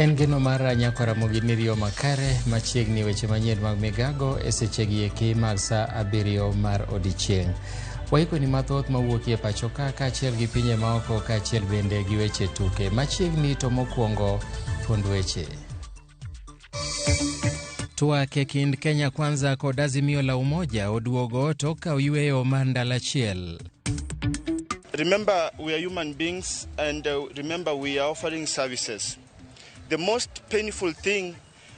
En geno mar Nyakwar Ramogi ni riyo makare machiegni weche manyien mag migago e sechegi eki mag saa abiriyo mar odiechieng'. Waikoni mathoth mawuokie pacho ka kaachiel gi pinje maoko kaachiel bende gi weche tuke. Machiegni to mokwongo thuond weche. Twak e kind Kenya Kwanza kod Azimio la Umoja oduogo tok kawo yueyo mar ndalo achiel. Remember, we are human beings, and remember, we are offering services. The most painful thing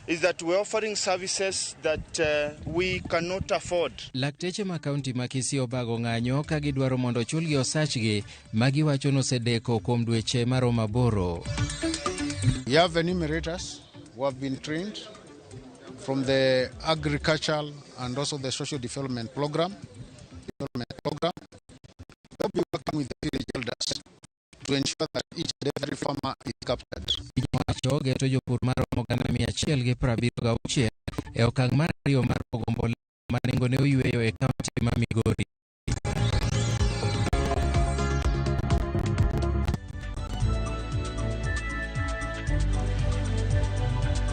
is that we're offering services that we cannot afford. Lakteche ma kaunti ma Kisii obago ng'anyo ka gidwaro mondo ochulgi osachgi ma giwacho nosedeko kuom dweche maromo aboro. We have enumerators who have been trained from the agricultural and also the social development program. Development program. They'll be working with the village elders to ensure that each and every farmer is captured. Piny owacho geto jopur maromo 176 e okang' mar ariyo mar pogo mbolea ma nengone oyweyo e kaunti ma Migori.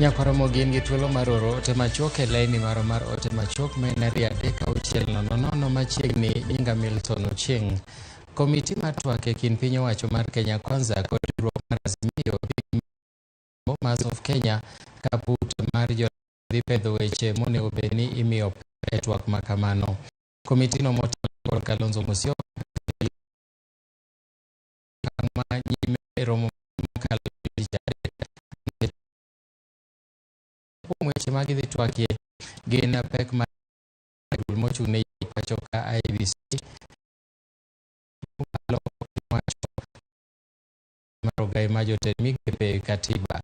Nyakwaro gin gi thuolo mar oro ote machuok e laini maro mar ote machuok ma en 23600 machiegni nyinga Milton Ochieng'. Komiti mar twak e kind piny owacho mar Kenya Kwanza kod riwruok mar Azimio Bomas of Kenya kaput mar jo dhi pedho weche monego bed ni imiyo e twak ma kamano. Komitino motelo kod Kalonzo Musyoka ma nyime e romo mokalo tich adek. Kuom weche ma gidhi twakie gin pek mar duol mochung' ne pacho ka IEBC malo mar ogai ma jotend migepe katiba.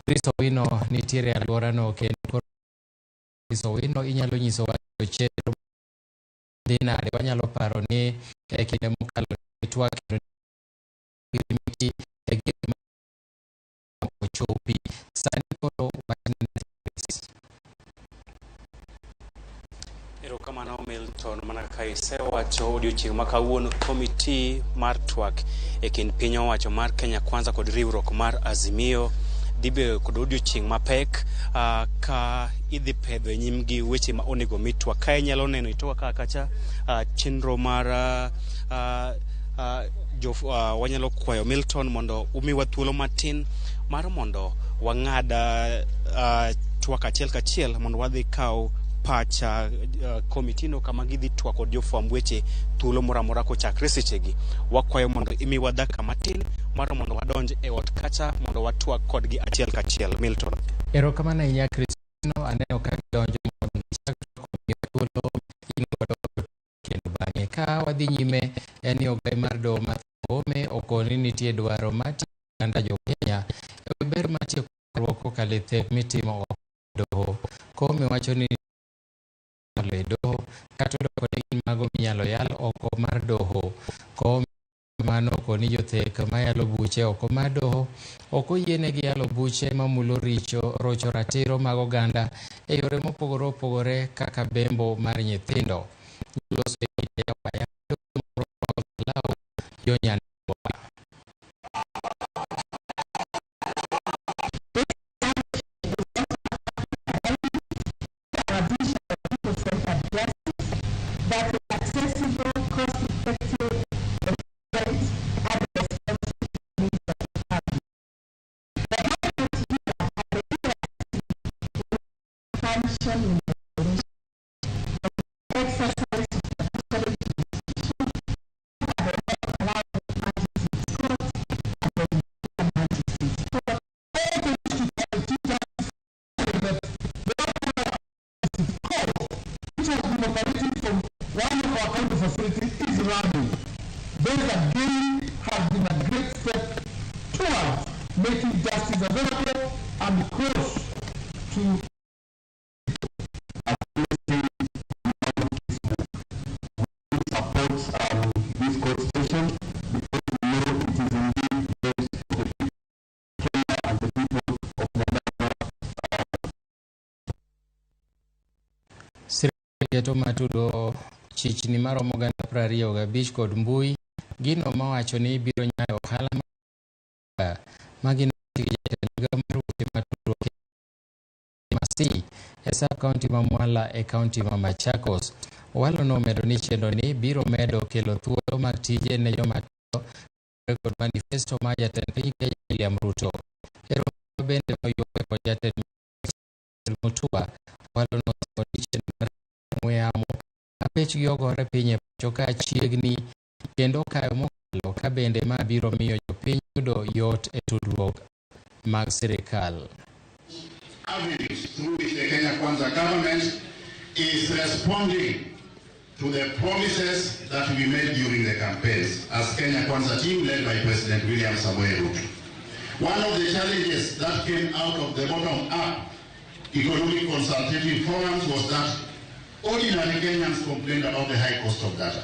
Chris Owino nitiere e alworano kendo koro Chris Owino inyalo nyisowa chenro dhi nade wanyalo paro ni e kinde mokalo twak kendo miti e gik ma ochopi sani koro wachne Erokamano Milton, mana kaka isewacho odiochieng' ma kawuono komiti mar twak e kind piny owacho mar Kenya Kwanza kod riwruok mar Azimio dhi bedo kod odiochieng' mapek ka idhi pedho e nyimgi weche ma onego mi twak. Ka inyalo neno itoka ka kacha chenro mar wanyalo kwayo Milton mondo umiwa thuolo matin mar mondo wang'ad twak achiel kachiel mondo wadhi kaw pacha komitino kama gidhi twak kod jofwamb weche thuolo moro amora kochakre sechegi. Wakwayo mondo imiwa dakika matin mar mondo wadonj e ot kacha mondo watwak kodgi achiel kachiel. Milton. Erokamano ahinya Chris Owino, aneno ka gidonjo mondo gichak twak omiyo thuolo in godo kendo bang'e. Ka wadhi nyime en ni ogai mar doho Martha Koome okoni ni nitie dwaro mar tieko oganda jo Kenya e wi ber mar tieko ywaruok kokalo e thek mitimo oko doho. Koome wacho ni e doho kata odoko ni gin mago minyalo yal oko mar doho. Koome mano okoni jothek mayalo buche oko mar doho ok oyienegi yalo buche mamulo richo rocho ratiro mag oganda e yore mopogore opogore kaka bembo mar nyithindo. Loso e jo Nyandarua. That is accessible, cost-effective, efficient, and responsive to the needs of the public. The government here at the EACC will function in the nation, exercise of statutory jurisdiction under the law allowing magistrates court and the European magistrates court. All things to the Chief Justice that the court, which has been operating from one of our county facilities, is running. This again has been a great step towards making justice available and close to support this court station because we know it is indeed best for the people of Kenya and the people of Nyandarua. Sirkal keto matudo chichni maromo 25,000 kod mbui gino mawacho ni biro nyayo ohala ma gin gi jatend migao mar weche Masii e sub kaunti ma Mwala e kaunti ma Machakos. Owalo nomedo ni chenro ni biro medo kelo thuolo mag tije ne joma tindo kod manifesto mar jatend piny Kenya William Ruto. E romo bende noyuore kod jatend Mutua, Owalo nosingo ni chenro mar ong'we yamo ma bechgi ogore piny e pacho ka chiegni kendo kayo mokalo ka bende ma biro miyo jopiny yudo yot e tudruok mag sirikal. Avenues through which the Kenya Kwanza government is responding to the promises that we made during the campaigns as Kenya Kwanza team led by President William Samoei Ruto. One of the challenges that came out of the bottom-up economic consultative forums was that ordinary Kenyans complained about the high cost of data.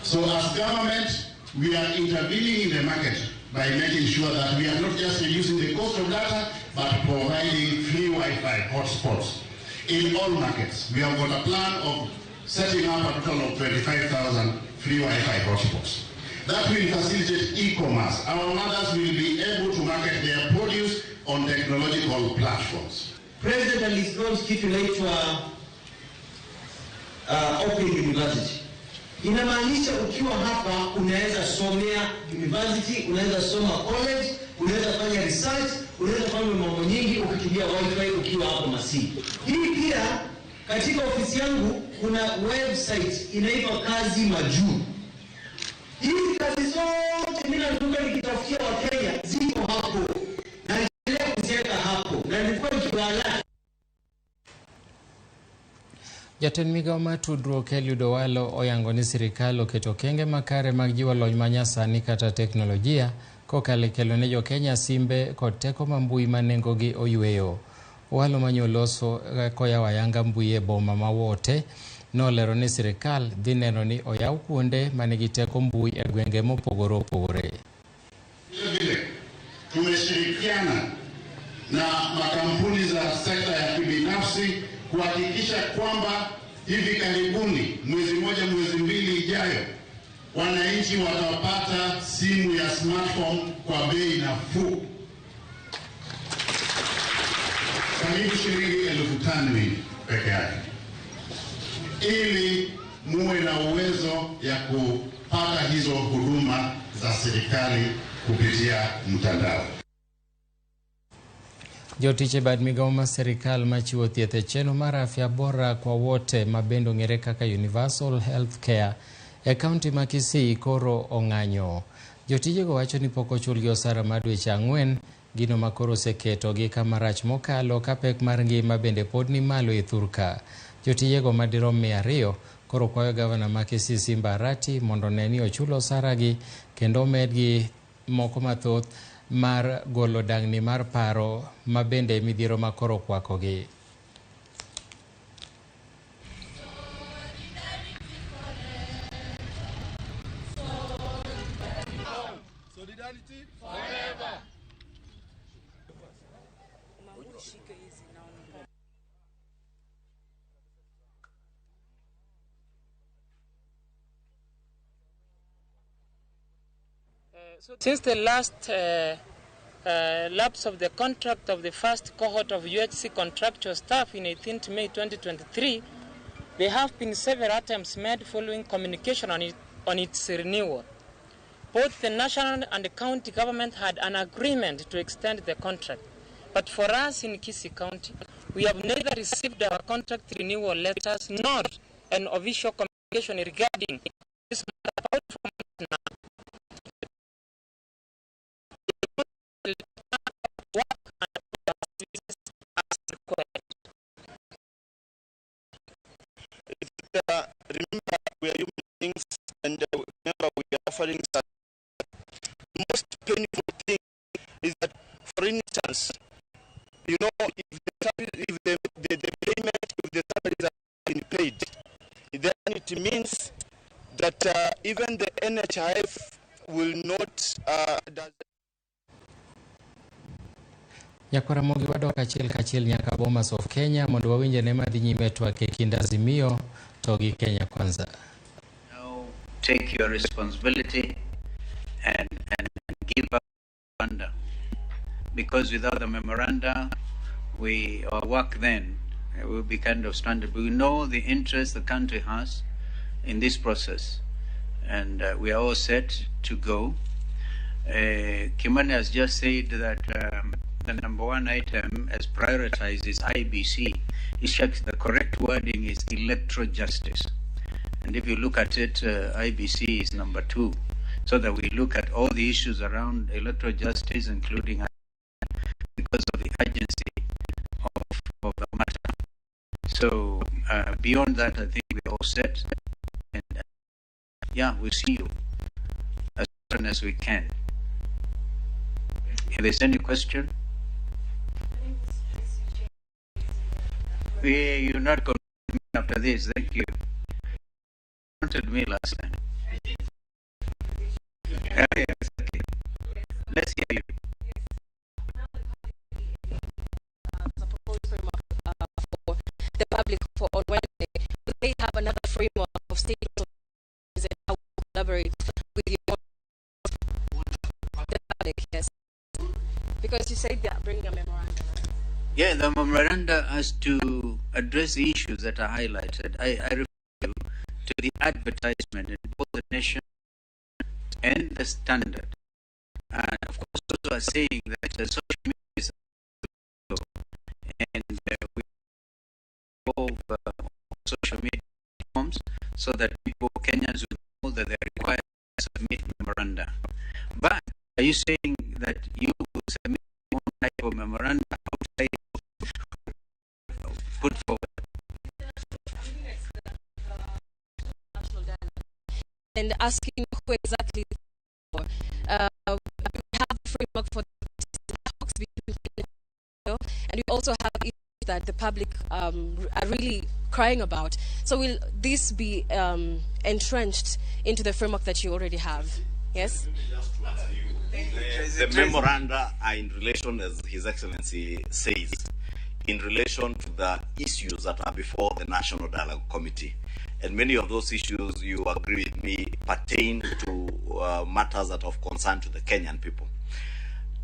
So as government, we are intervening in the market by making sure that we are not just reducing the cost of data, but providing free Wi-Fi hotspots in all markets. We have got a plan of setting up a total of 25,000 free Wi-Fi hotspots. That will facilitate e-commerce. Our mothers will be able to market their produce on technological platforms. President alilaunch kitu inaitwa Open University. Inamaanisha ukiwa hapa unaweza somea university, unaweza soma college, unaweza fanya research, unaweza fanya mambo nyingi ukitumia wifi ukiwa hapo Masii. Hii pia katika ofisi yangu kuna website inaitwa Kazi Majuu. Hizi kazi zote mimi nazunguka nikitafutia Wakenya ziko hapo na niendelea kuziweka hapo na nilikuwa nikiwaalert. Jatend migao mar tudruok Eliud Owalo oyango ni sirikal oketo okenge makare mag jiwo lony manyasani kata teknolojia kokalo e kelo ne jokenya simbe kod teko ma mbui ma nengogi oyweyo. Owalo manyoloso koyawo ayanga mbui e boma ma Wote nolero ni sirikal dhi neno ni oyaw kuonde manigi teko mbui e gwenge mopogore opogore. Vile tumeshirikiana na makampuni za sekta ya kibinafsi kuhakikisha kwamba hivi karibuni, mwezi moja, mwezi mbili ijayo, wananchi watapata simu ya smartphone kwa bei nafuu, karibu shilingi 5,000 hivi peke yake, ili muwe na uwezo ya kupata hizo huduma za serikali kupitia mtandao. Jotich e bad migao mar sirikal machiwo thieth e chenro mar afya bora kwa wote ma bende ong'ere kaka Universal Health Care e kaunti ma Kisii koro ong'anyo. Jotijego wacho ni pok ochulgi osara mar dweche 4, gino ma koro oseketogi kama rach mokalo ka pek mar ngima bende pod ni malo e thurka. Jotijego madirom 200 koro kwayo gavana ma Kisii Simba Arati mondo one ni ochulo osaragi kendo omedgi moko mathoth mar golo dang'ni mar paro ma bende midhiero ma koro okwakogi. So since the last lapse of the contract of the first cohort of UHC contractual staff in 18th May 2023, there have been several attempts made following communication on its renewal. Both the national and the county government had an agreement to extend the contract. But for us in Kisii County, we have neither received our contract renewal letters nor an official communication regarding this matter about from now. Remember, we are human beings, and remember, we are offering the most painful thing is that, for instance, you know, if the payment, if the salaries are been paid, then it means that even the NHIF will not. Nyakwaramogi wadok achiel kachiel nyaka Bomas of Kenya mondo wawinj ane madhi nyime twak e kind Azimio to gi Kenya Kwanza. Now take your responsibility and give up memoranda, because without the memoranda We our work then will be kind of standard. We know the interest the country has in this process, and we are all set to go. Kimani has just said that the number one item as prioritized is IBC. He checks the correct wording is electoral justice. And if you look at it, IBC is number 2. So that we look at all the issues around electoral justice, including because of the urgency of the matter. So beyond that, I think we're all set. And yeah, we'll see you as soon as we can. If there's any question. Yeah, you're not going after this. Thank you. You wanted me last time. Yeah, exactly. Let's hear you. For the public for on Wednesday, will they have another framework of stakeholders and how we collaborate with you? The public, yes. Because you said they are bringing a memorandum. Yeah, the memoranda has to address the issues that are highlighted. I refer you to the advertisement in both the Nation and the Standard. And of course, also are saying that the social media is and we involve social media platforms so that people, Kenyans, will know that they are required to submit memoranda. But are you saying that you will submit one type of memoranda outside put forward? And asking who exactly for. We have a framework for the talks between, and we also have issues that the public are really crying about. So will this be entrenched into the framework that you already have? Yes? The memoranda are in relation, as His Excellency says, in relation to the issues that are before the National Dialogue Committee. And many of those issues, you agree with me, pertain to matters that are of concern to the Kenyan people.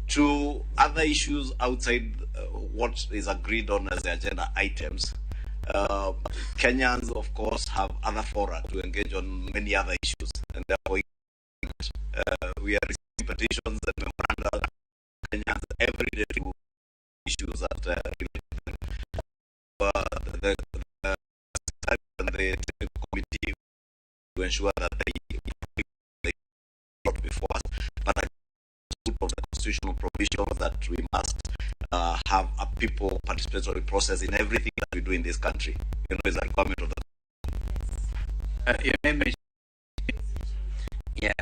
To other issues outside what is agreed on as the agenda items, Kenyans, of course, have other fora to engage on many other issues. And therefore, we are receiving petitions and memoranda from Kenyans every day to issues that relate to them. The technical committee to ensure that they brought before us, but I of the constitutional provisions that we must have a people participatory process in everything that we do in this country. You know, it's a requirement of the. Your name is. Yeah.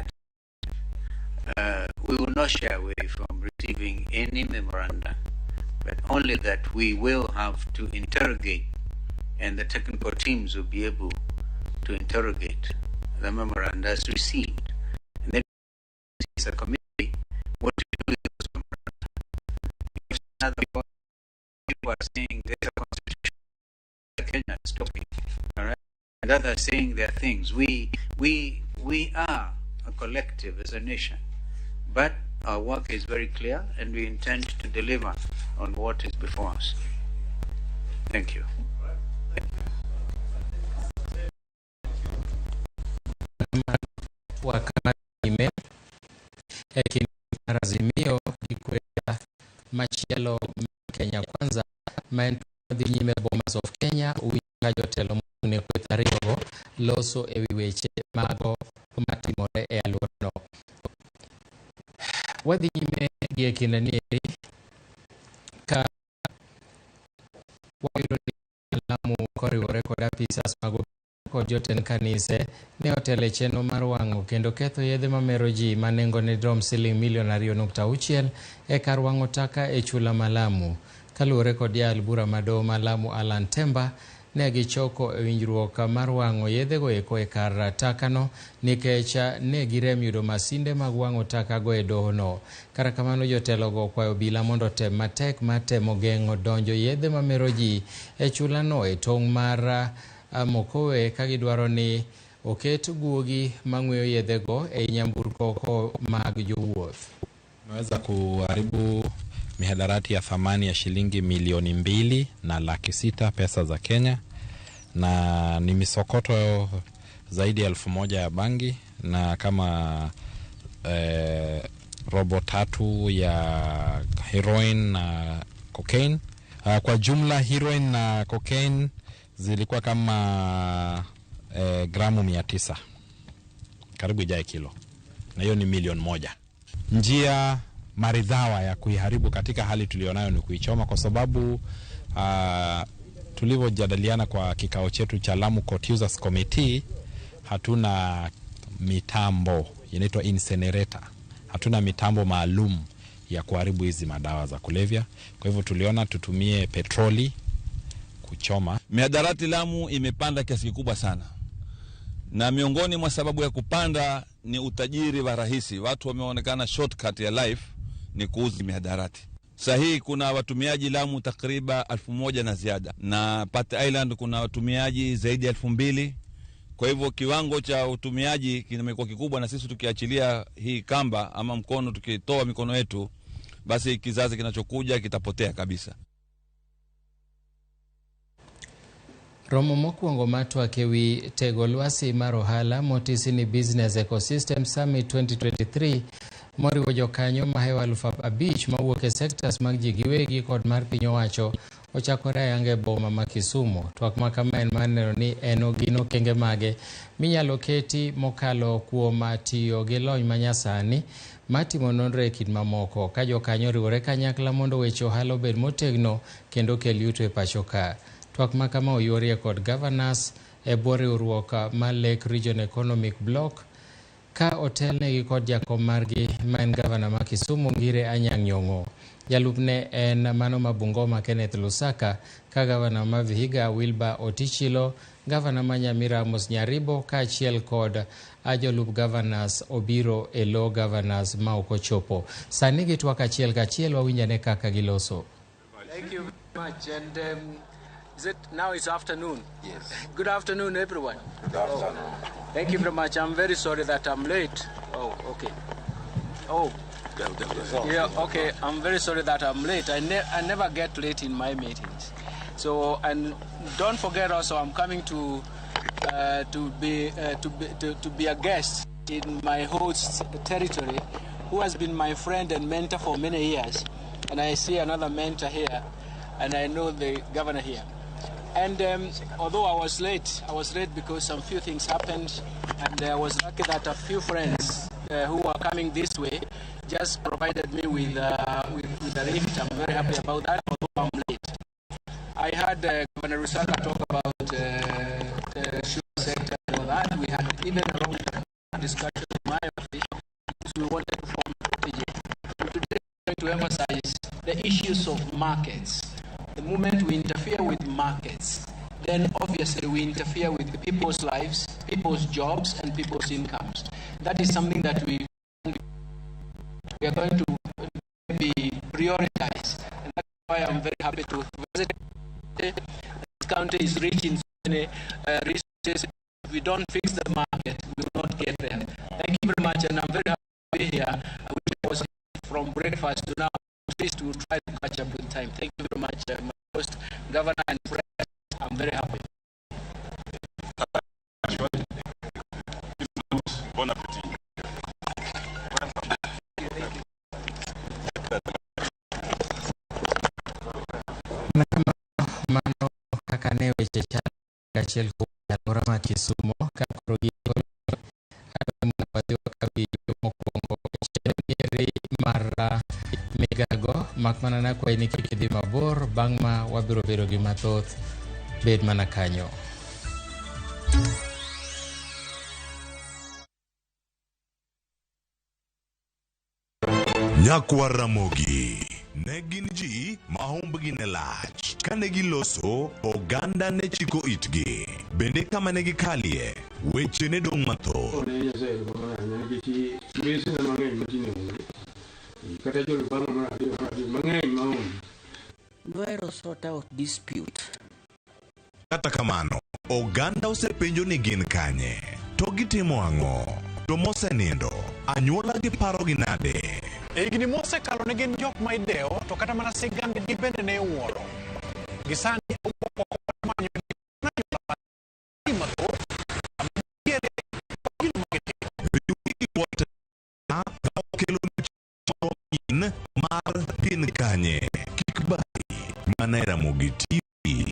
We will not shy away from receiving any memoranda, but only that we will have to interrogate, and the technical teams will be able to interrogate the memoranda as received. And then it's a committee what to do with those memoranda. If other people are saying there's a constitution, Kenya is talking, all right? And others saying their things. We are a collective as a nation, but our work is very clear, and we intend to deliver on what is before us. Thank you. Azimio gikweda machielo Kenya Kwanza ma en dhi nyime Bomas of Kenya winjo ka jotelo mochung' ne kweth ariyogo loso ewi weche mago matimore e alworano. Wadhi nyime gi e kinde ni eri ka wayudo ni Lamu koriwore kod apisas mag kod jotend kanise ne otelo e chenro mar wang'o kendo ketho yedhe mamero ji ma nengone rom siling milion 2.6 e kar wang'o taka e chula ma Lamu. Kaluwore kod jayal bura ma doho ma Lamu Alan Temba, ne gichoko e winjruok mar wang'o yedhego eko e kar takano nikech ne girem yudo masinde mag wang'o takago e dohono. Kata kamano jotelogo okwayo obila mondo otem matek mar temo geng'o donjo yedhe mamero ji e chulano e tong' mar Mokowe ka gidwaro ni oket guogi mang'weyo yedhego e nyamburko mag jowuoth. Imeweza kuharibu Mihadarati ya thamani ya shilingi 2,600,000 pesa za Kenya, na ni misokoto zaidi ya 1000 ya bangi na kama robo tatu ya heroin na cocaine. Kwa jumla heroin na cocaine zilikuwa kama gramu 900, karibu ijae kilo, na hiyo ni 1,000,000. Njia maridhawa ya kuiharibu katika hali tulionayo ni kuichoma, kwa sababu tulivyojadiliana kwa kikao chetu cha Lamu Court Users Committee, hatuna mitambo inaitwa incinerator, hatuna mitambo maalum ya kuharibu hizi madawa za kulevya. Kwa hivyo tuliona tutumie petroli kuchoma. Mihadarati Lamu imepanda kiasi kikubwa sana, na miongoni mwa sababu ya kupanda ni utajiri wa rahisi. Watu wameonekana shortcut ya life ni kuuza mihadarati. Sahii kuna watumiaji Lamu takriban 1000 na ziada, na Pate Island kuna watumiaji zaidi ya 2000. Kwa hivyo kiwango cha utumiaji kimekuwa kikubwa, na sisi tukiachilia hii kamba ama mkono, tukitoa mikono yetu, basi kizazi kinachokuja kitapotea kabisa. Romo mokwongo mar twak ewi tego lwasi mar ohala motisi ni Business Ecosystem Summit 2023 moriwo jokanyo mahewo 5,000 mawuok e sectors mag ji giwegi kod mar piny owacho ochakore ayanga e boma ma Kisumu. Twak ma kama en mar neno ni en gin okenge mage minyalo keti mokalo kuom tiyo gi lony manyasani mar timo nonro e kind mamoko ka jokanyo oriwore kanyakla mondo weche ohala obed motegno kendo kel yuto e pacho ka. Twak ma kama oyuorie kod governors e bwo riwruok mar Lake Region Economic Bloc ka otelnegi kod jakom margi ma en gavana ma Kisumu Ngire Anyang' Nyong'o. Jalupne en mano ma Bungoma Kenneth Lusaka, ka gavana ma Vihiga Wilbur Otichilo, gavana ma Nyamira Amos Nyaribo kaachiel kod jolup governors obiro e lo governors ma ok ochopo. Sani gitwak achiel kachiel, wawinjane kaka giloso. Thank you very much. And is it now? It's afternoon. Yes. Good afternoon, everyone. Good afternoon. Oh, thank you very much. I'm very sorry that I'm late. Oh, okay. Oh. Yeah, okay. I'm very sorry that I'm late. I never get late in my meetings. So, and don't forget also, I'm coming to be a guest in my host's territory, who has been my friend and mentor for many years. And I see another mentor here, and I know the governor here. And although I was late because some few things happened, and I was lucky that a few friends who were coming this way just provided me with a lift. I'm very happy about that, although I'm late. I heard Governor Lusaka talk about the sugar sector and all that. We had even a long discussion in my office because we wanted to form a strategy. And today we're going to emphasize the issues of markets. The moment we interfere with markets, then obviously we interfere with people's lives, people's jobs, and people's incomes. That is something that we are going to be prioritized. And that's why I'm very happy to visit. This county is rich in so many resources. If we don't fix the market, we will not get there. Thank you very much, and I'm very happy to be here. I wish I was from breakfast to now, at least to try to catch up with time. Thank you very much, my host, governor, and friends. I'm very happy. Bon appetit. Mano kaka ne weche chal achiel kuom alwora ma Kisumo ka koro giko mokwongo chenro mar migago mak mana nakwayi ni kik idhi mabor bang' ma wabiro bedo gi mathoth bed mana kanyo. Nyakwar Ramogi ne gin ji ma hombgi ne lach. Kane giloso, oganda ne chiko itgi. Bende kama ne gikalie, weche ne dong' mathoth. Dwaro sort out dispute. Kata kamano, oganda osepenjo ni gin kanye, to gitimo ang'o, to mosenindo, anyuola gi paro gi nade. E higni mosekalo ne gin jok ma idewo to kata mana sigandgi bende ne iwuoro. Gisani owuok oko manyo mathoth kama nitiere gino ma gitimo. Okelo manyien mar Pin Kanye Kik Bari mana e Ramogi TV.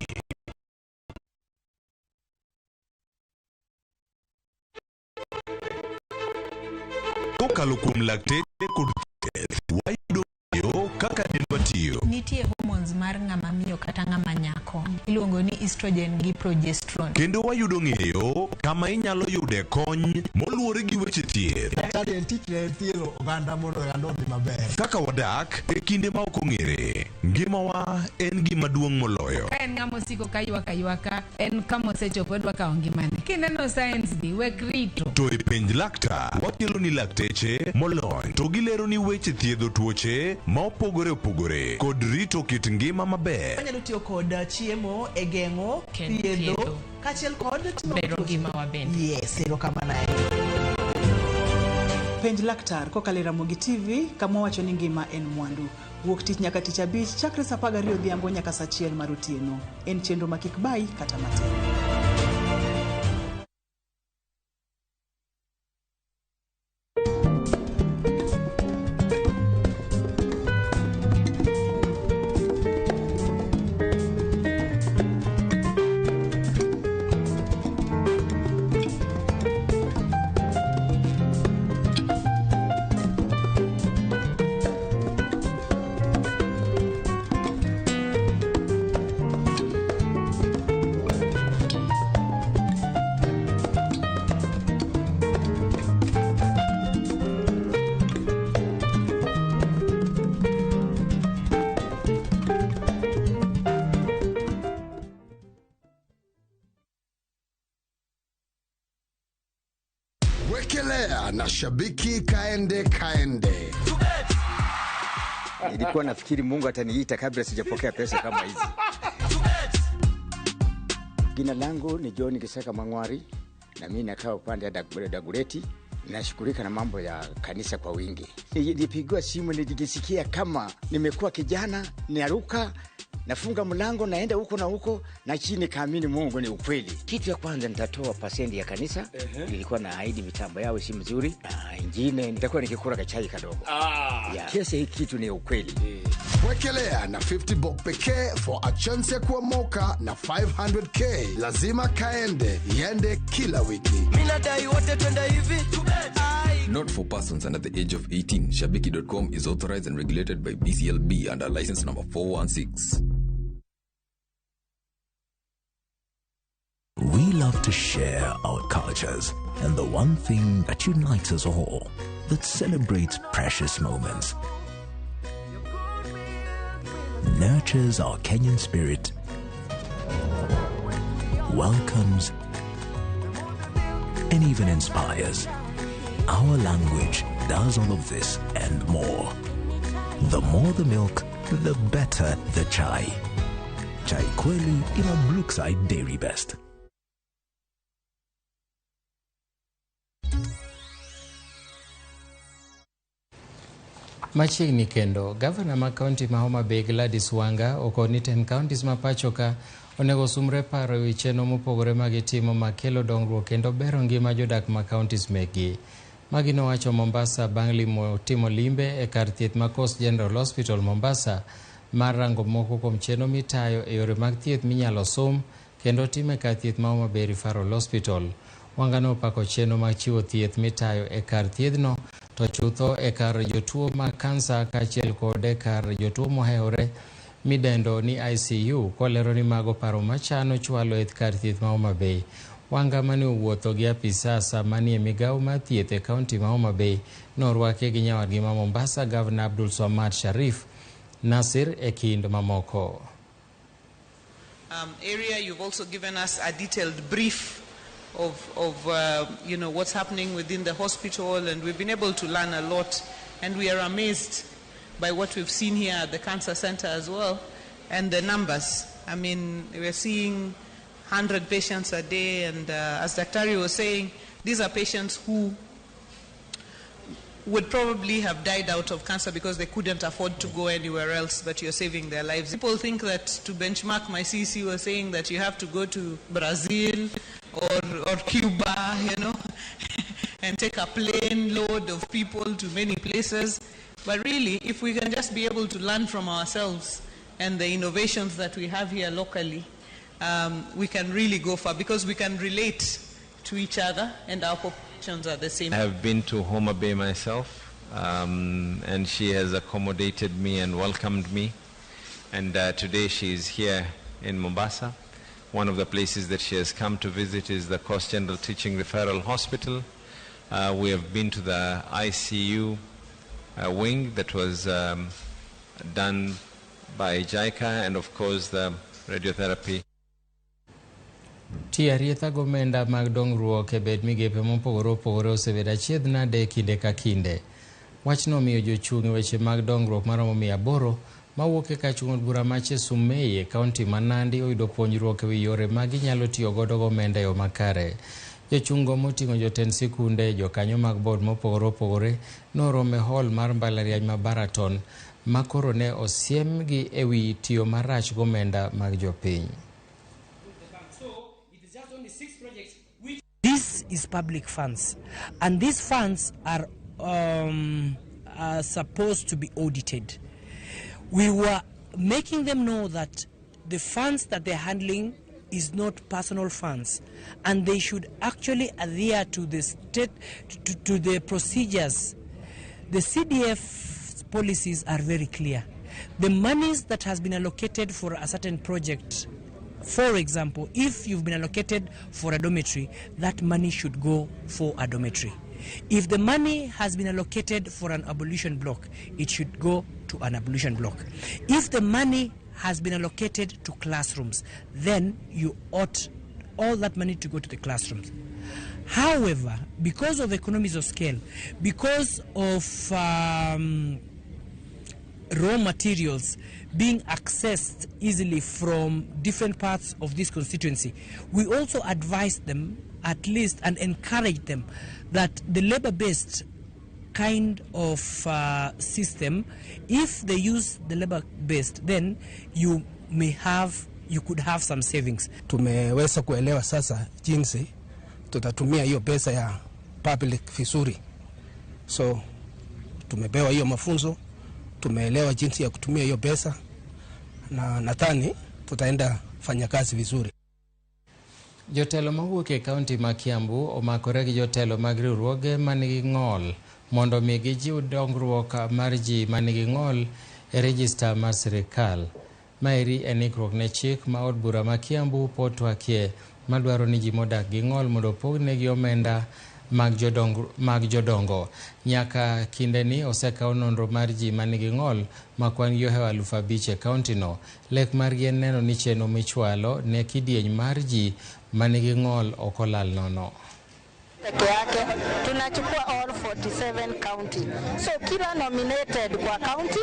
Kokalo kuom lakteche kod thieth, wayudo ng'eyo kaka dendwa tiyo. Nitie hormones mar ng'ama miyo kata ng'ama nyako iluongo ni estrogen gi progesterone. Kendo wayudo ng'eyo kama inyalo yude kony moluwore gi weche thieth. Daktari en tich ne thiedho oganda mondo oganda odhi maber. Kaka wadak e kinde ma ok ong'ere, ngimawa en gima duong' moloyo. Ka en ng'ama osiko ka ywak aywaka, en kama osechopo odwa kawo ngimane. Kineno signs gi, wek rito. To e penj laktar, wakelo ni lakteche molony to gilero ni weche thiedho tuoche ma opogore opogore kod rito kit ngima maber. Wanyalo tiyo kod chiemo e geng'o, Kendo thiedho, thiedho. kaachiel kod timo Bero tuoche. ngimawa bende. Yes, erokamano ahinya. Penj laktar kokalo e Ramogi TV kama wawacho ni ngima en mwandu. Wuok tich nyaka tich abich chakre saa 12 odhiambo nyaka saa 1 mar otieno. En chenro ma kik bayi kata matin. Wekelea na shabiki kaende kaende. Nilikuwa nafikiri Mungu ataniita kabla sijapokea pesa kama hizi. Jina langu ni John Kisaka Mang'wari na mimi nakaa upande ya Dagureti, nashughulika na mambo ya kanisa kwa wingi. Nilipigiwa simu nilijisikia kama nimekuwa kijana, naruka nafunga mlango naenda huko na huko, na chini kaamini Mungu ni ukweli. Kitu ya kwanza nitatoa pasendi ya kanisa. Nilikuwa na ahidi mitambo yao si mzuri, na ingine nitakuwa nikikula kachai kadogo. Yeah. Kesi hii kitu ni ukweli. Wekelea na 50 bob pekee for a chance ya kuomoka na 500k. Lazima kaende iende kila wiki. Minadai wote twende hivi. Not for persons under the age of 18. Shabiki.com is authorized and regulated by BCLB under license number 416. We love to share our cultures and the one thing that unites us all, that celebrates precious moments, nurtures our Kenyan spirit, welcomes, and even inspires. Our language does all of this and more. The more the milk, the better the chai. Chai Kweli in a Brookside Dairy Best. Machiegni kendo, gavana ma kaunti ma Homa Bay Gladys Wanga okoni 10 counties ma pacho ka onego osumre paro ewi chenro mopogore ma gitimo makelo dongruok kendo bero ngima jodak ma counties mekgi. Magi nowacho Mombasa bang' limo timo limbe e kar thieth ma Coast General Hospital Mombasa mar rango moko kuom chenro mitayo e yore mag thieth minyalo sum kendo tim e kar thieth ma Homa Bay Referral Hospital. Wanga nopako chenro mag chiwo thieth mitayo e kar thiethno to chutho e kar jotuo mag kansa kaachiel kod e kar jotuo mohewore midendo ni ICU kolero ni mago paro machano chwalo e kar thieth ma Homa Bay. Wanga mane owuotho gi apisasa manie migawo mar thieth e kaunti ma Homa Bay norwaki gi nyawadgi ma Mombasa Gavana Abdul Swamad Sharif Nasir e kind mamoko. Area. You've also given us a detailed brief of what's happening within the hospital, and we've been able to learn a lot, and we are amazed by what we've seen here at the cancer center as well, and the numbers. I mean, we're seeing 100 patients a day, and as Daktari was saying, these are patients who would probably have died out of cancer because they couldn't afford to go anywhere else, but you're saving their lives. People think that to benchmark, my CC was saying that you have to go to Brazil or Cuba, you know, and take a plane load of people to many places. But really, if we can just be able to learn from ourselves and the innovations that we have here locally, we can really go far because we can relate to each other and our populations are the same. I have been to Homa Bay myself, and she has accommodated me and welcomed me. And today she is here in Mombasa. One of the places that she has come to visit is the Coast General Teaching Referral Hospital. We have been to the ICU wing that was done by JICA, and of course the radiotherapy. Tiyo arietha gomenda mag dongruok e bed migepe mopogore opogore osebedo achiedh nade kinde ka kinde. Wachno omiyo jochung' e weche mag dongruok maromo 800 mawuok e kar chung' od bura ma Chesumei e kaunti ma Nandi oyudo puonjruok e wi yore ma ginyalo tiyo godo gomenda e yo makare. Jochung' go moting'o jotend sikunde, jokanyo mag board mopogore opogore noromo e hall mar mbalariany ma Baraton ma koro ne osiemgi e wi tiyo marach gomenda mag jopiny. This is public funds, and these funds are supposed to be audited. We were making them know that the funds that they're handling is not personal funds, and they should actually adhere to the state, to the procedures. The CDF policies are very clear. The monies that has been allocated for a certain project, for example, if you've been allocated for a dormitory, that money should go for a dormitory. If the money has been allocated for an ablution block, it should go to an ablution block. If the money has been allocated to classrooms, then you ought all that money to go to the classrooms. However, because of economies of scale, because of raw materials being accessed easily from different parts of this constituency, we also advise them at least and encourage them that the labor-based kind of system, if they use the labor-based, then you could have some savings. Tumeweza kuelewa sasa jinsi tutatumia hiyo pesa ya public vizuri. So tumepewa hiyo mafunzo, tumeelewa jinsi ya kutumia hiyo pesa na nadhani tutaenda fanya kazi vizuri. Jotelo mawuok e kaunti ma Kiambu omakore gi jotelo mag riwruoge manigi ng'ol mondo mi gijiw dongruok mar ji manigi ng'ol e rejista mar sirikal. Maeri en ikruok ne chik ma od bura ma Kiambu pod twakie madwaro ni ji modak gi ng'ol mondo opognegi omenda mag jodongo. Nyaka kindeni osekaw nonro mar ji manigi ng'ol ma kwan gi ohewo 5,000 e kauntino. Lek margi en neno ni chenro michwalo ne kidieny mar ji manigi ng'ol ok olal nono. Peke yake tunachukua all 47 county, so kila nominated kwa county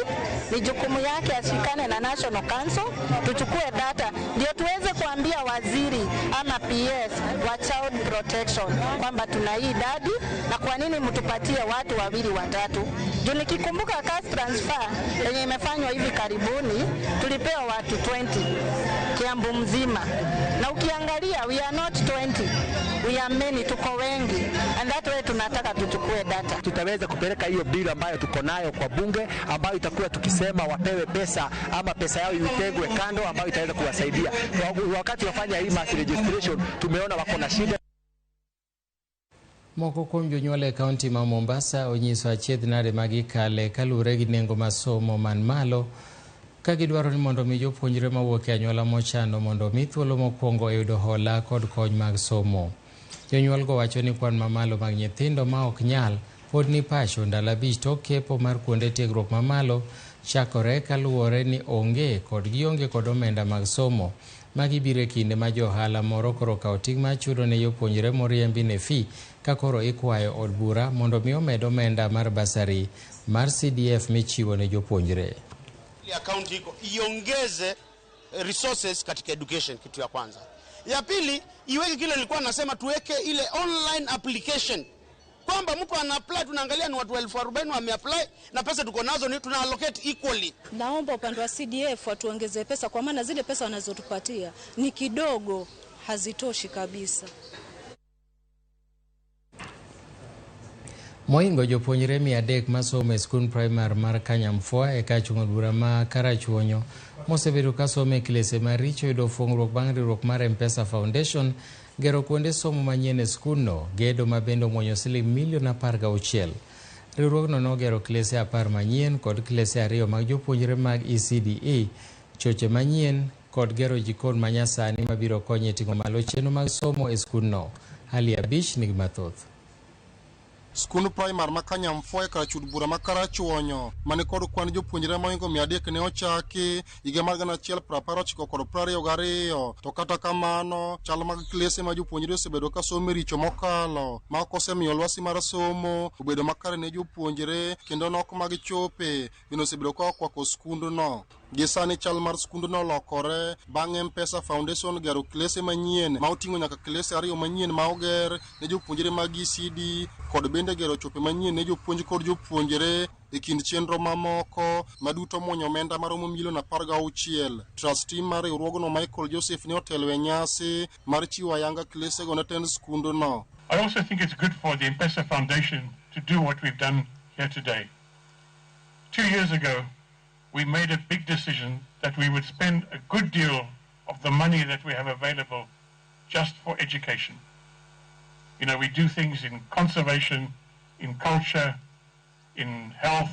ni jukumu yake ashikane na National Council, tuchukue data ndio tuweze kuambia waziri ama PS wa child protection kwamba tuna hii idadi na kwa nini mtupatie watu wawili watatu. Juu nikikumbuka cash transfer yenye imefanywa hivi karibuni tulipewa watu 20 Kiambu mzima, na ukiangalia we are not 20, we are many, tuko wengi, and that way tunataka tuchukue data. Tutaweza kupeleka hiyo bill ambayo tuko nayo kwa bunge, ambayo itakuwa tukisema wapewe pesa ama pesa yao itengwe kando ambayo itaweza kuwasaidia. Wakati wafanya hii mass registration tumeona wako na shida. Moko kuom jonyuol e kaunti ma Mombasa onyiso achiedh nade ma gikale kaluwore gi nengo mar somo man malo, ka gidwaro ni mondo mi jopuonjre mawuok e anyuola mochando mondo omi thuolo mokwongo e yudo hola kod kony mag somo. Jonyuol go wacho ni kwan mamalo mag nyithindo ma ok nyal pod ni pacho ndalo 5 tok kepo mar kuonde tiegruok mamalo chakore kaluwore ni onge kod gionge kod omenda mag somo. Magi biro e kinde ma jo ohala moro koro okawo ting' mar chudo ne jopuonjre moriembi ne fee ka koro ikwayo od bura mondo mi omed omenda mar basari mar CDF michiwo ne jopuonjre. Ya county iko iongeze resources katika education, kitu ya kwanza. Ya pili, iweke kile nilikuwa nasema, tuweke ile online application. kwamba mtu ana apply, tunaangalia ni watu 40,000 wameapply na pesa tuko nazo ni tuna allocate equally. Naomba upande wa CDF watuongeze pesa, kwa maana zile pesa wanazotupatia ni kidogo, hazitoshi kabisa. Moingo jopuonjre 300 masomo e skund primar mar Kanyamfwa e kar chung' od bura ma Karachuonyo mosebedo ka somo e klese maricho yudo fuong'ruok bang' riwruok mar M-Pesa Foundation gero kuonde somo manyien e skundno, gedo ma bende omuonyo siling milion 16. Riwruogno nogero klese 10 manyien kod klese 2 mag jopuonjre mag ECDE, choche manyien kod gero jikon manyasani mabiro konyo e ting'o malo chenro mag somo e skundno. Hali abich nigi mathoth. Skund primar ma Kanyamfwa e kar chud bura ma Karachuonyo mane kod kwan jopuonjre mohingo 300 ne ochaki higa mar 1992, to kata kamano chal mag klese ma jopuonjre osebedo ka somo e richo mokalo ma ok osemiyo lwasi mar somo obedo makare ne jopuonjre, kendo nok mag chope bende osebedo ka okwako skundno. Gi sani chal mar skundno olokore bang' M-Pesa Foundation gero klese manyien ma oting'o nyaka klese 2 manyien ma oger ne jopuonjre mag ECD kod bende gero chope manyien ne jopuonj kod jopuonjre e kind chenro mamoko maduto muonyo omenda maromo milion 16. Trustee mar riwruogno Michael Joseph ne otelo e nyasi mar chiwo ayanga klesego ne tend skundno. I also think it's good for the M-Pesa Foundation to do what we've done here today. 2 years ago, we made a big decision that we would spend a good deal of the money that we have available just for education. You know, we do things in conservation, in culture, in health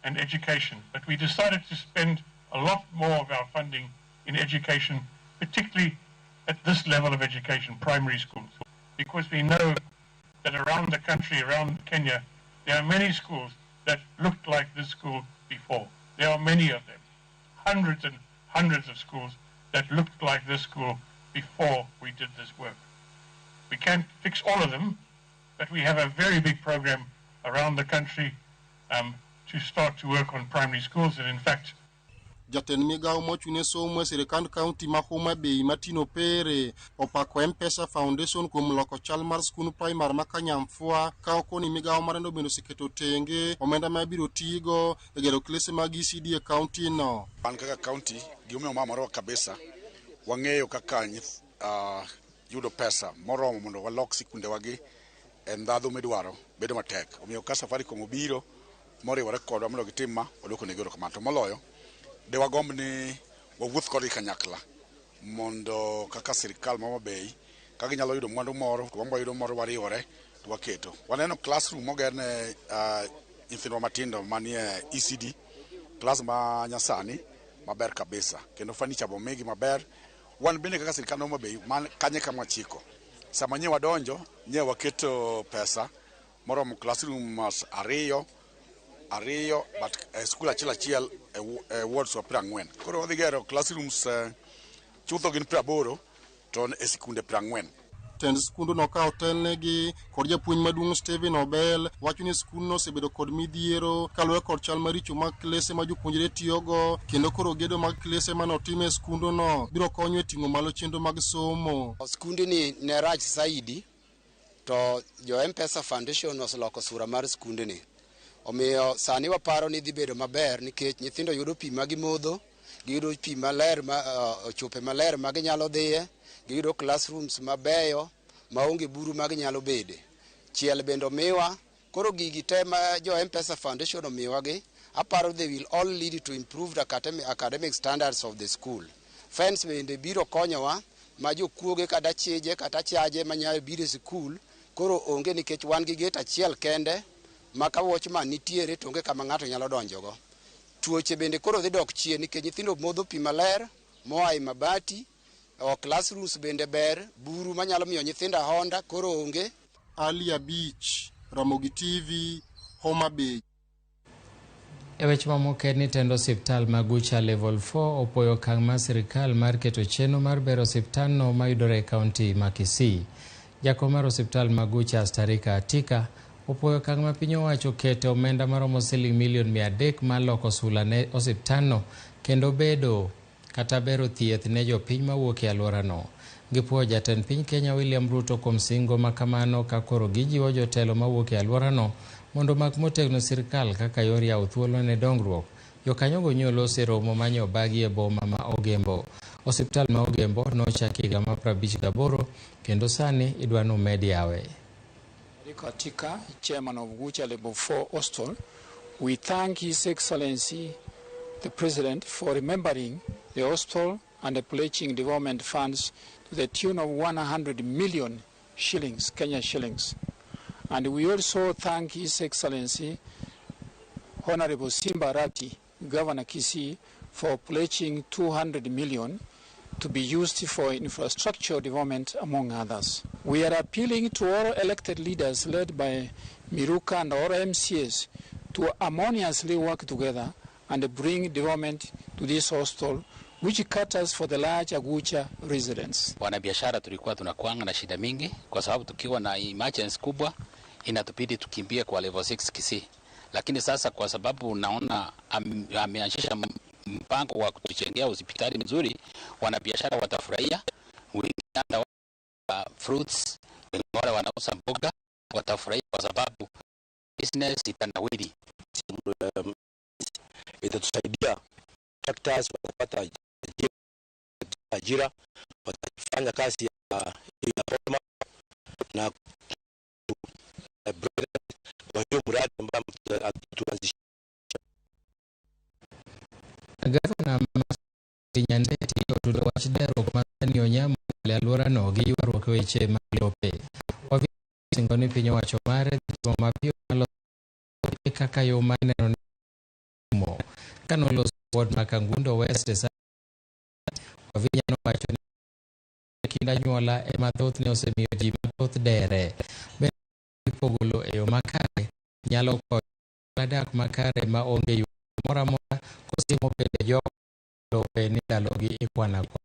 and education, but we decided to spend a lot more of our funding in education, particularly at this level of education, primary schools, because we know that around the country, around Kenya, there are many schools that looked like this school before. There are many of them, hundreds and hundreds of schools that looked like this school before we did this work. We can't fix all of them, but we have a very big program around the country to start to work on primary schools. And in fact, Jatend migawo mochung' ne somo e sirikand kaunti ma Homa Bay Martin Opere opako M-Pesa Foundation kuom loko chal mar skund primar ma Kanyamfwa ka okoni migawo mareno bende oseketo tenge omenda ma ibiro tigo e gero klese mag ECD e kaunti no. An kaka kaunti gimomiyo ma morowa kabisa, wang'eyo kaka yudo pesa moromo mondo walok sikundewagi e ndhadhu midwaro bedo matek. Omiyo ka Safaricom obiro moriwore kodwa mondo gitim ma, waduoko negi erokamano. To moloyo, de wagomb ni wawuoth kodgi kanyakla mondo kaka sirikal ma Homa Bay ka ginyalo yudo mwandu moro to wan be wayudo moro wariwore to waketo. Waneno classroom moger ne nyithindwa matindo manie ECD, klas ma nyasani maber kabisa kendo furniture bomigi maber. Wan bende kaka sirikal ma Homa Bay man kanye kama wachiko. Sama nye wadonjo nye waketo pesa moromo classroom 2 but skul achiel achiel e wards wa 40. Koro wadhi gero classrooms chutho gin 80 to e sikunde 40. Tend skundno ka otelnegi kod japuonj maduong' Stephen Obel wacho ni skundno osebedo kod midhiero kaluwore kod chal maricho mag klese ma jopuonjre tiyogo, kendo koro gedo mag klese manotim e skundno biro konyo e ting'o malo chenro mag somo. Skundni ne rach saidi to jo M-Pesa Foundation oseloko sura mar skundni. Omiyo sani waparo ni dhi bedo maber nikech nyithindo yudo pi ma gimodho, giyudo pi maler ma chope maler ma ginyalo dhiye, giyudo classrooms mabeyo maonge buru ma ginyalo bede. Chiel bende omiwa, koro gigi te ma jo M-Pesa Foundation omiwagi, aparo they will all lead to improved academic standards of the school. Fence bende biro konyowa ma jokuoge kata chije kata chaje manyalo biro e sikul koro onge nikech wan gi gate achiel kende ma ka watchman nitiere to onge kama ng'ato nyalo donjogo. Tuoche bende koro dhi dok chien nikech nyithindo modho pi maler moa e mabati, classrooms bende ber, buru manyalo miyo nyithindo ahonda koro onge. Ali Abich, Ramogi TV, Homa Bay. E weche mamoko en ni tend osiptal ma Gucha Level 4 opoyo okang' mar sirikal mar keto chenro mar bero osiptandno mayudore e kaunti ma Kisii. Jakom mar osiptal ma Gucha Astarika Atika opoyo okang' ma piny owacho keto omenda maromo siling milion 300 mar loko sula ne osiptandno kendo bedo kata bero thieth ne jopiny mawuok e alworano. Gipuoyo jatend piny Kenya William Ruto kuom singo ma kamano ka koro gijiwo jotelo mawuok e alworano mondo omak motegno sirkal kaka yor yawo thuolo ne dongruok. Jokanyogo nyoloso e romo manye obagi e boma ma Ogembo. Osiptal ma Ogembo nochaki higa mar 58 kendo sani idwa nomed yawe. Rico Atika, chairman of Gucha Level 4 Hostel, we thank His Excellency the President for remembering the hostel and pledging development funds to the tune of 100 million shillings, Kenya shillings. And we also thank His Excellency Honorable Simba Arati, Governor Kisii, for pledging 200 million to be used for infrastructure development, among others. We are appealing to all elected leaders led by Miruka and all MCAs to harmoniously work together and bring development to this hostel, which caters for the large Agucha residents. Wanabiashara tulikuwa tunakuanga na shida mingi, kwa sababu tukiwa na emergency kubwa inatubidi tukimbie kwa level 6 Kisii, lakini sasa kwa sababu naona ameanzisha mpango wa kutujengea hospitali mzuri, wanabiashara watafurahia. Wengine hata wa fruits, wengine wale wanauza mboga watafurahia kwa sababu business itanawiri. Itatusaidia tractors watapata ajira, watafanya kazi ya boma na kwa hiyo mradi ambao tuanzisha. Gavana Nyandeti otudo wach deruok mar Sani Onyamo e alworano gi ywaruok e weche mag lope. Wavinya osingo ni piny owacho mare dhi timo mapiyo mar loso lope kaka yo mar neno ni rumo. Kanoloso ward ma Kangundo West e Wavinya nowacho ni kind anyuola ema thothne osemiyo ji mathoth dere. Bende pogo lowo e yo makare nyalo konyo dak makare ma onge ywaruok moro amora kosiemo bende jogo lope ni ndalogi ikwano akwana.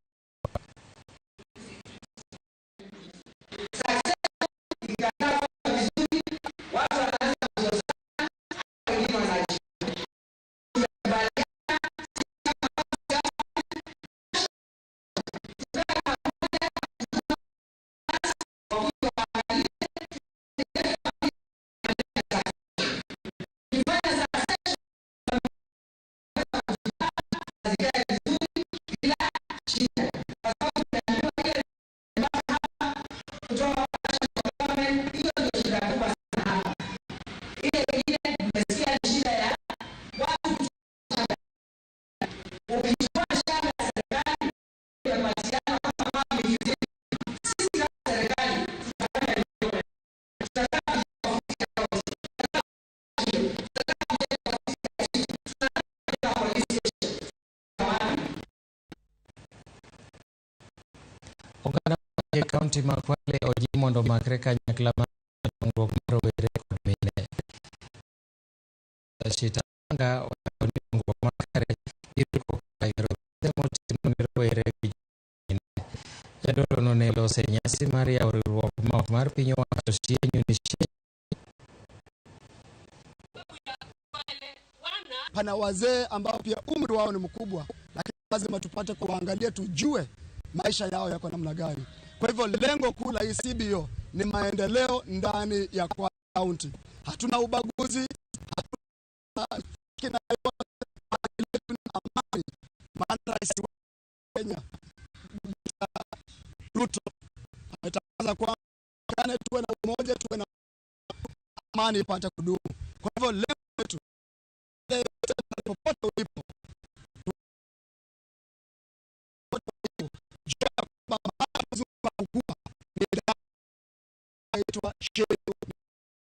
Oganda e kaunti ma Kwale oji mondo omakre kanyakla mar dongruok mar rowere kod mine. Shitanga owacho ni dongruok makare biro koka gero ute motegno ne rowere gi mine. Jadolo no ne loso e nyasi mar yawo riwruok ma ok mar piny owacho Shienyu ni Pana wazee ambao pia umri wao ni mkubwa, lakini lazima tupate kuangalia, tujue maisha yao yako namna gani. Kwa hivyo lengo kuu la hii CBO ni maendeleo ndani ya Kwale County. Hatuna ubaguzi, hatuna amani. Maana rais wa Kenya Ruto ametangaza kwamba tuwe na umoja, tuwe na amani ipate kudumu. Kwa hivyo lengo letu popote ulipo,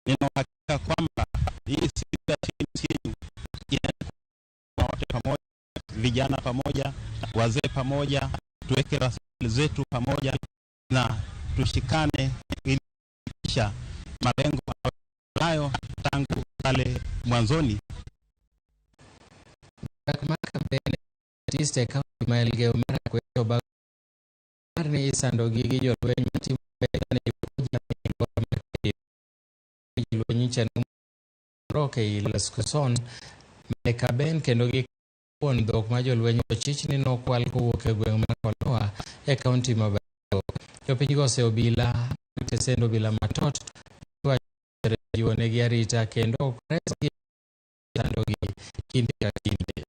nina uhakika kwamba hii siku ya CBO inaleta wote pamoja, vijana pamoja, wazee pamoja, tuweke rasilimali zetu pamoja na tushikane ili kufikisha malengo hayo tangu pale mwanzoni. Dak mar kampen East e kaunti ma Elgeyo Marakwet obago mar ni isandogi gi jolweny matimo ne jamii e alwora mar Kerio. Jolweny chano roke ei Laskoson mane Kaben kendo gi wuon dhok ma jolweny ochich ni nokwal kowuok e gweng' mar Koloa e kaunti ma Baringo. Jopiny go oseobila tesend obila matot jiwonegi arita kendo ok resgi sandogi kinde ka kinde.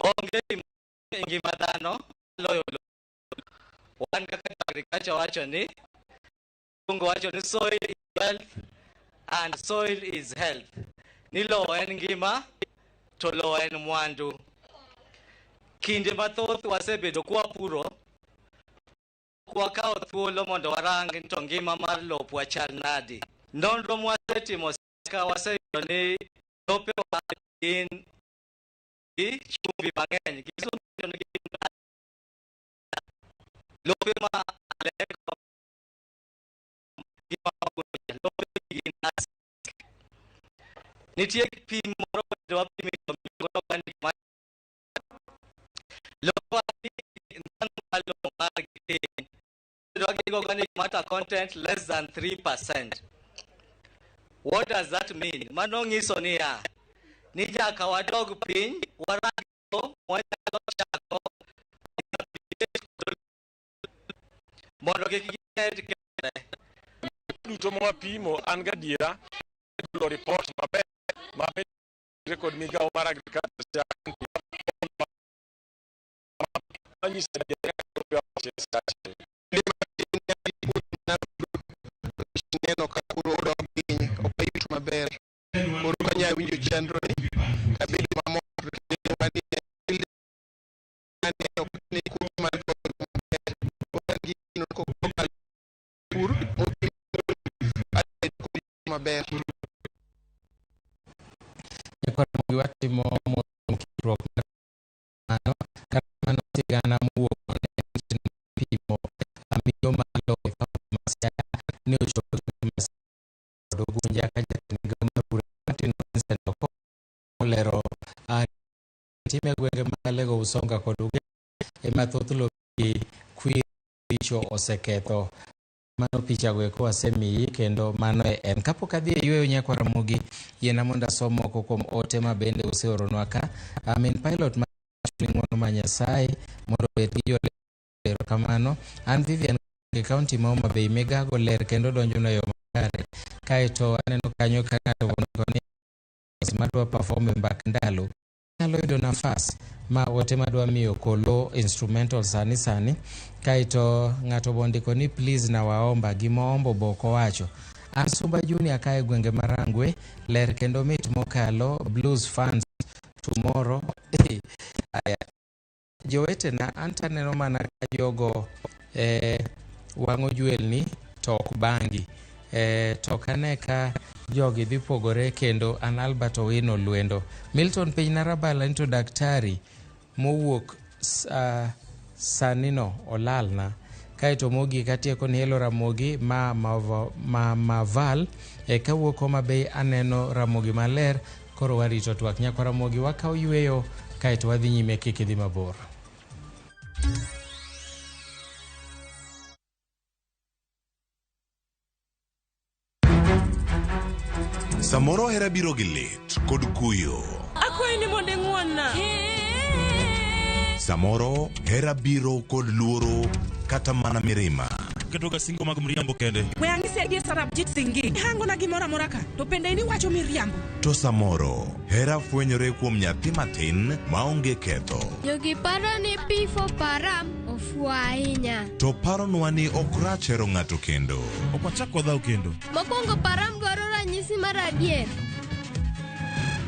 Onge gima e ngima dhano loyo lowo. Wan kaka agriculture wacho ni Kisungu wacho ni soil is wealth and soil is health. Ni lowo en ngima to lowo en mwandu. Kinde mathoth wasebedo kwapuro kwakawo thuolo mondo warang ni to ngima mar lopwa chal nadi. Nonro mwasetimo ka waseyudo ni lopewa gin gi chumbi mang'eny. Kisungu wacho ni gin lope ma alego gi lope gin acidic. Nitie pim moro bende wapimo e organic matter. Lopewa mar lowo margi tin. Gi organic matter content less than 3%. What does that mean? Mano nyiso niya, ni nyaka wadog piny, warang yo mwanyalo chako mondo kik gimed kethre. Duto ma wapimo an gadiera golo report maber maber kod migawo mar agriculture manyiso neno ka koro odok piny ok ayut maber koro kanya winjo chenro ni abedo mamor aneno ni kuom mar maber wan gi geno kokalo pur maber. Nyakwar watimo kikruok mar mano kata mano sigana mowuok ne pimo amiyo mar lowo e kaunti ma Siaya ne ochopo kod Ugunja ka jatend migao mar pur Martin Vincent Okoth olero time e gwenge mag Alego Usonga kod Ugenya ema thoth lopegi kwiri richo oseketho. Mano pichago eko wasemiyi kendo mano e en. Kapok adhi e yweyo nyakwar Ramogi, yiena mondo asom moko kuom ote ma bende useoronwa ka. Amin pilot ma ng'wono ma Nyasaye mondo obed gi jolendo erokamano. An Vivian e kaunti ma Homa Bay migago ler kendo donjonwa e yo makare. Kaeto aneno kanyo ka ng'ato ondiko ni madwa perform e mbak ndalo nyalo yudo nafas ma ote madwa miyo Kolo instrumental sani sani. Kaeto ng'ato bondiko ni please na waomba gima ombo bok owacho. An Sumba Junior kae gwenge ma Rangwe ler kendo mit mokalo blues fans tomorrow. Aya, jowetena an taneno mana ka jogo wang'o jwelni to ok bangi to ok ane ka jogi dhi pogore kendo an Albert Owino Lwendo. Milton piny Narabala ni to daktari mowuok sani no olalna. Kaeto mogik atieko ni hello Ramogi ma, ma, Maval kawuok Homa Bay aneno Ramogi maler koro warito twak nyakwa Ramogi wakaw yweyo kaeto wadhi nyime kik idhi mabor. Samoro hera biro gi lit kod kuyo. Akwayi ni mondo ing'won-na. Samoro hera biro kod luoro kata mana mirima. Ketoga singo mag mriambo kende. We ang'isi adier Sarabjit Singh. Ihangona gimoro amora ka, to bende in iwacho miriambo. To samoro hera fwenyore kuom nyathi matin maonge ketho. Jogi paro ni P for Param ofuwo ahinya. To paronwa ni ok rach hero ng'ato kendo. Ok wachak wadhaw kendo. Mokwongo Param dwaro ranyisi mar adier.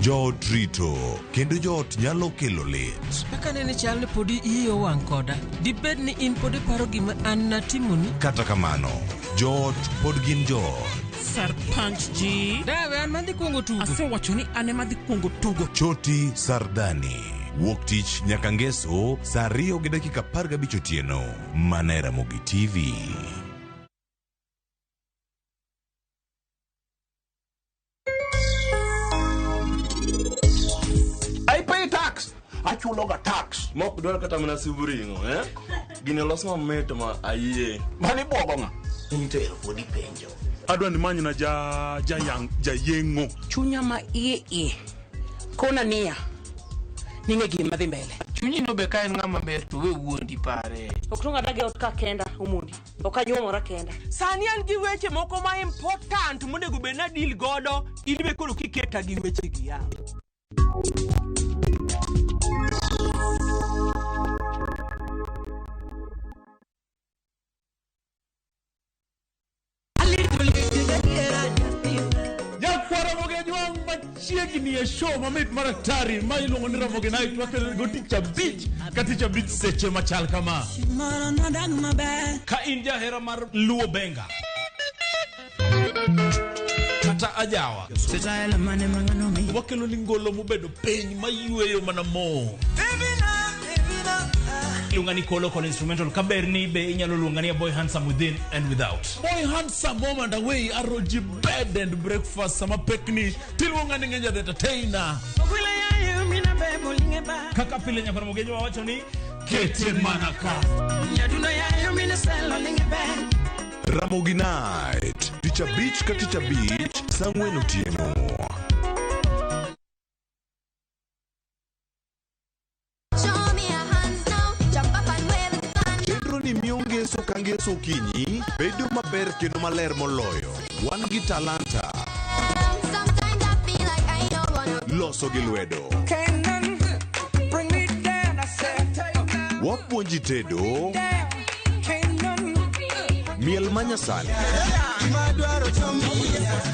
Joot rito kendo joot nyalo kelo lit. Kaka nene chal ni podi iyi owang' koda. Dibed ni in pod iparo gima an natimoni? Kata kamano, joot pod gin joot. Sarpanch ji. Dawe an madhi kuongo tugo. Asewacho ni an ema dhi kuongo tugo. Choti Sardani. Wuok tich nyaka ngeso saa 2:15 otieno. Mana e Ramogi TV. I pay tax. Achuloga tax. Mok dwar kata mana subu ring'o, eh? Gini olos mamit ma ayie. Mani buogo ng'a? In to ero pod ipenjo. Adwa ni manyna ja ja yang jayeng'o. Chunya ma iye iye kona niya ning'e gima dhi mbele. Chunyi no be ka en ng'ama ber to we wuondi pare. Ok tong adag e ot ka kenda Omondi. Ok anyuomora kenda. Sani an gi weche moko ma important monego bed na deal godo, in be koro kiketa gi weche gi ya. Nyakwara Ramogi machiegni e show mamit mar atari ma iluongo ni Ramogi Night wakelo go tich abich ka tich abich seche machal kama. Ka in jahera mar Luo Benga kata ajawa wakelo ni ngolo mobedo piny mayweyo mana mo. Iluonga ni Kolo kod instrumental kaber ni be inyalo luonga ni a boy handsome within and without. Boy handsome home and away aroji bed and breakfast sama pekni tiluonga ni ng'enya the entertainer. Kaka pile nyakwar Ramogi wawacho ni kete mana ka. Ramogi Night, tich abich ka tich abich, saa ang'wen otieno. Chenro ni miyo ngeso ka ngeso okinyi bedo maber kendo maler moloyo. Wan gi talanta. Loso gi lwedo. Wapuonji tedo. Miel manyasani.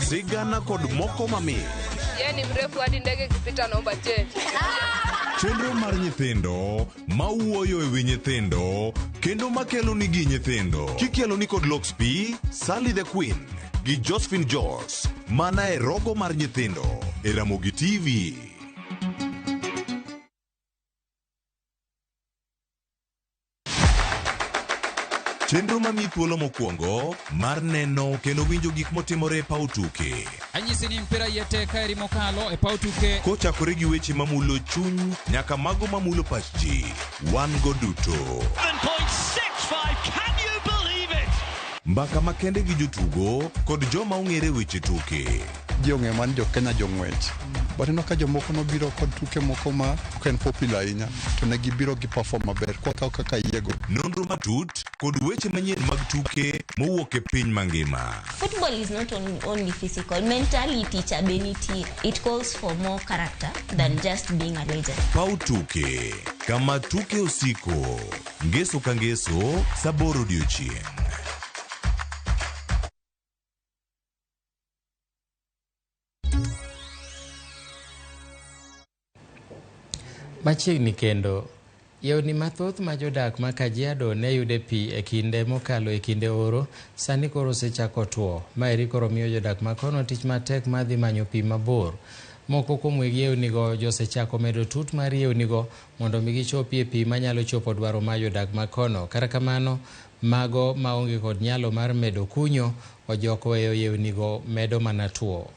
Sigana kod moko mamit. Yeye ni mrefu hadi ndege ikipita naomba change. Chenro mar nyithindo mawuoyo e wi nyithindo kendo makelo nigi nyithindo kikelo ni kod Lox P, Sally the Queen gi Josephine Jos mana e rogo mar nyithindo e Ramogi TV. Chenro mamiyi thuolo mokwongo mar neno kendo winjo gik motimore e paw tuke. Anyisi ni mpira iye tek ka eri mokalo e paw tuke. Kochakore gi weche mamulo chuny nyaka mago mamulo pach ji, wan go duto. 7.65, can you believe it? Mbaka makende gi jotugo kod joma ong'ere weche tuke. Ji ong'eyo mana ni jo Kenya jong'wech. But ineno ka jomoko nobiro kod tuke moko ma ok en popular ahinya to ne gibiro gi perform maber kwakawo kaka yiego. Nonro matut kod weche manyien mag tuke mowuok e piny mangima. Football is not only physical, mentality cha be nitie. It calls for more character than just being a legend. Paw tuke kama tuke osiko. Ngeso ka ngeso saa aboro odiochieng'. Machiegni kendo, yewni mathoth ma jodak ma Kajiado ne yude pi e kinde mokalo e kinde oro, sani koro osechako tuo. Maeri koro miyo jodak makono tich matek mar dhi manyo pi mabor. Moko kuom weg yewnigo josechako medo tut mar yewnigo mondo mi gichopie pi manyalo chopo dwaro mar jodak makono. Kata kamano, mago maonge kod nyalo mar medo kunyo ojok weyo yewnigo medo mana tuo.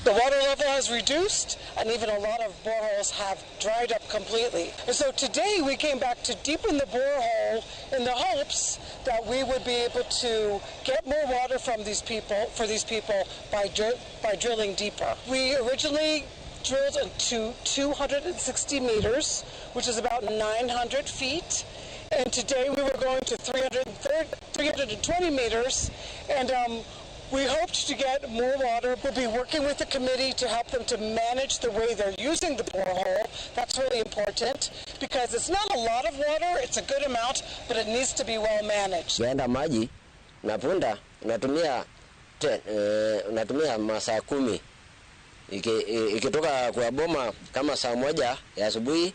The water level has reduced, and even a lot of boreholes have dried up completely. And so today we came back to deepen the borehole in the hopes that we would be able to get more water from these people, for these people by drilling deeper. We originally drilled to 260 meters, which is about 900 feet. And today we were going to 320 meters, and we hoped to get more water. We'll be working with the committee to help them to manage the way they're using the borehole. That's really important because it's not a lot of water, it's a good amount, but it needs to be well managed. Yaenda maji na punda unatumia masaa 10. Ikitoka kwa boma kama saa 1 ya asubuhi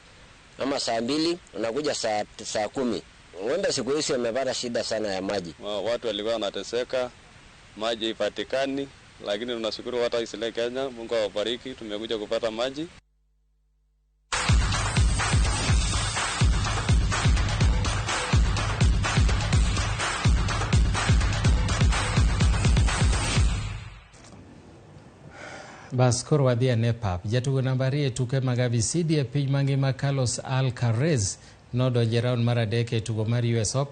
ama saa 2 unakuja saa 10. Ng'ombe siku hizi wamepata shida sana ya maji. Watu walikuwa wanateseka, maji ipatikani, lakini tunashukuru watu wa Isile Kenya, Mungu awabariki, tumekuja kupata maji. Bas koro wadhi ane pap. Jatugo namba 2 e tuke mag ABCD e piny mangima Carlos Alcaraz nodonjo e round mar 3 e tugo mar US Open.